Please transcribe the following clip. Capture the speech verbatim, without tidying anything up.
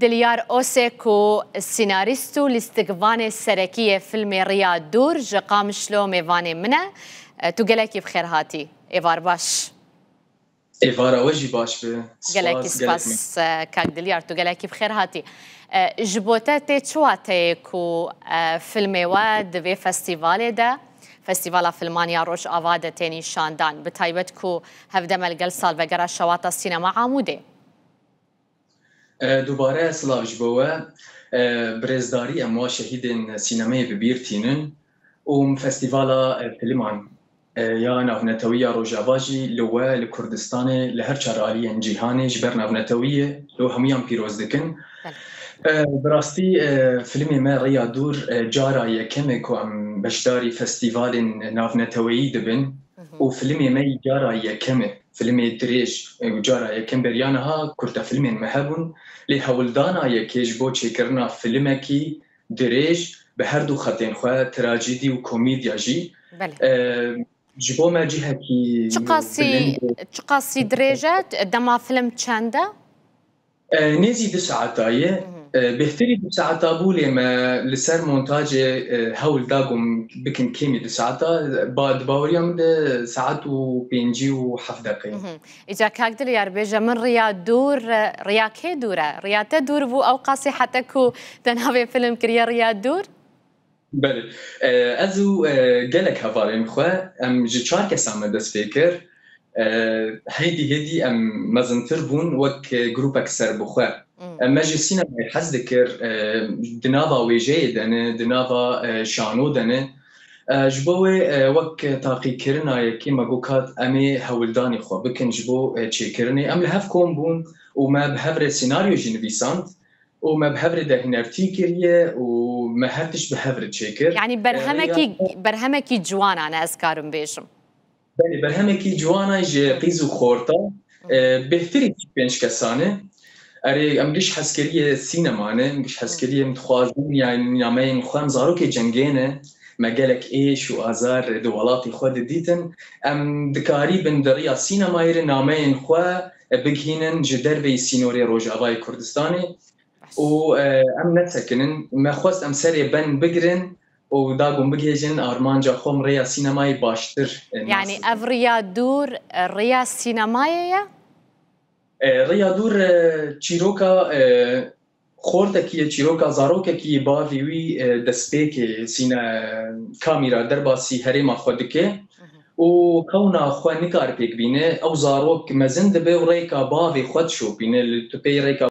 Dilyar Ose ku senarîst û lîstikvanê serekî yê filmê Riya Dûr ji Qamişlo mêvanê min e. E, tu gelekî bi xêr hatî. Êvar baş. Êvara we jî baş be. Gelekî Spas, gelek spas, e, kak Dilyar, tu gelekî bi xêr hatî. E, ji bo te tê çi wateyê ku, e, filmê we di vê festîvalê de, Festîvala Filman ya Rojava de tê nîşandan, bi taybet ku hevdeme li gel salvegera şewata sînema Amûdê? E, dubare silav ji bo we. E, bi rêzdarî em wa şehîdên sînemeyê bi bîr tînin û em festîvala, e, filiman, e, ya navnetewî ya Rojava jî li we, li Kurdistanê, li her çar aliyên cîhanê ji ber navnetewiyê li we hemûyan pîroz dikin. Belê. E, bi rastî, e, filmê me Riya Dûr, e, cara yekem e ku em beşdarî festîvalên navneteweyî dibin. Mhm. Û filmê me yî cara yekem e. Filmê dirêj, e, û cara yekem beriya niha kurtefilmên me hebûn. Lê hewldana yekê ji bo çêkirina filmekî dirêj bi her du xetên xwe, trajîdî û komîdya jî, Belê. e, ji bo me cihekî Çiqasî, bilind e. Çiqasî dirêj e? Dema film çend e? E, nêzî du saeta ye. Mhm. E, bêhtirî du saeta bû, lê me li ser montajê, e, hewl da ku em bikin kêmî du saeta. Ba, di baweriya min de saet û pêncî û heft deqe ye. Mhm. Îca kak Dilyar bêje min, Riya Dûr, e, riya kê dûr e? Riya te dûr bû ew qasî heta ku te navê film kiriye Riya Dûr? Belê. E, ez û, e, gelek hevalên xwe, em ji çar kesan me dest pê kir. E, hêdî hêdî em mezintir bûn wek, e, grûpek serbixwe. Hmm. E, me ji sînemayê hez dikir, e, di nava wêjeyê de ne, di nava, e, şano de ne. E, ji bo wê, e, wek taqîkirina yekê me got kat em ê hewldanê xwe bikin ji bo, e, çêkirinê. Em li hev kom bûn û me bi hev re senaryo jî nivîsand. û me bi hev re de hunertî kiriye û me her tişt bi hev re çêkir. Yani E, berhemekî, rêya berhemekî ciwanan e, ez karim bêjim. Belê, berhemekî ciwana ji qîz û xorta, e, bêhtirî çî pênc kesan e. Erê, em giş hezkeriyê sînema ne, em giş hezkeriyê em dixwazin, yani nameyên xwe em zarokê cengê ne, me gelek êş û azar di welatê xwe didîtin. Em dikarîbin di riya sînemayê re nameyên xwe, e, bigihînin ji derveyî sînorê Rojavayê Kurdistanê. Û, e, em nesekinin. Me xwest em serê ben bigirin û dagon bigihêjin armanca xwe, em rêya sînemayê baştir, e, Yani nas bikin. Ev riya dûr, e, riya sînemayê ye? E, riya dûr, e, çîroka, e, xortekî ye, çîroka zarokekî ye, bavê wî, e, destpêkê sîne, kamîra derbasî herêma xwe dike Mhm. û xewna xwe nikare pêk bîne. Ew zarok mezin dibe û rêka bavê xwe dişopîne. Li tu pê rêka